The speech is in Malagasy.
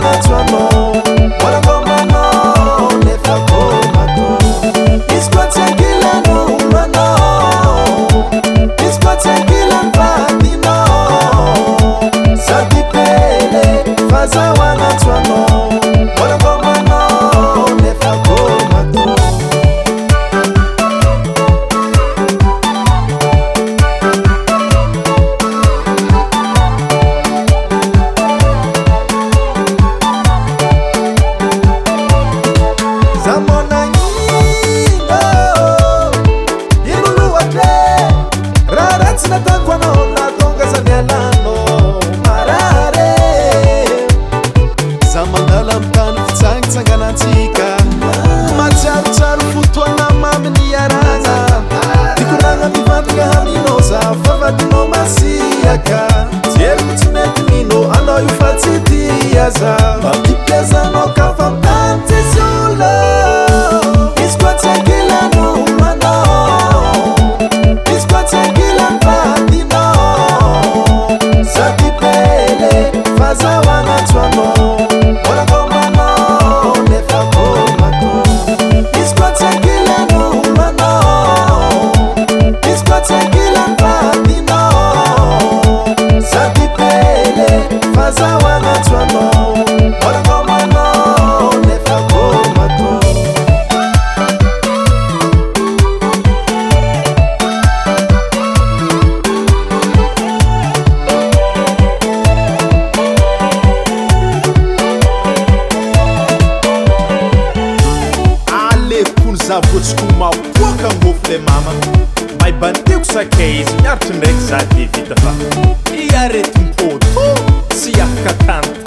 magnantso anao. Mbola ngômanao nefa kômako. Izy koa tsy ankilan'olo anao, izy koa tsy ankilan'ny vadinao. Za dipele fa zaho agnantso anao. Mbola ngômanao nefa kômako. Za mbô nagnino ino loatra e? Raha ratsy nataoko anao nahatonga za nialanao marary e. Za mandalo amin'ny tany fitsangitsanganantsika, mahatsiarotsiaro fotoana mamy niarahana. Nikoragna mivantagna aminao za fa vadinao masiaka. Jeriko tsy mety mino anao io fa tsy tia za. Mampipiazanao ka fa mitany tsisy olo. Izy koa tsy ankilan'olo anao, izy koa tsy ankilan'ny vadinao. Za dipele fa zaho agnantso anao. Mbola ngômanao nefa kômako. Izy koa tsy ankilan'olo anao, izy koa tsy ankilan'ny vadinao. Za dipele fa zaho agnantso anao. Mbola ngômanao nefa kômako. Aleoko ny zavotsiko mapoaka angofo le mama mba ibandiko sakay izy miaritry ndraiky za de vita fa i aretim-po to tsy afaka tantara.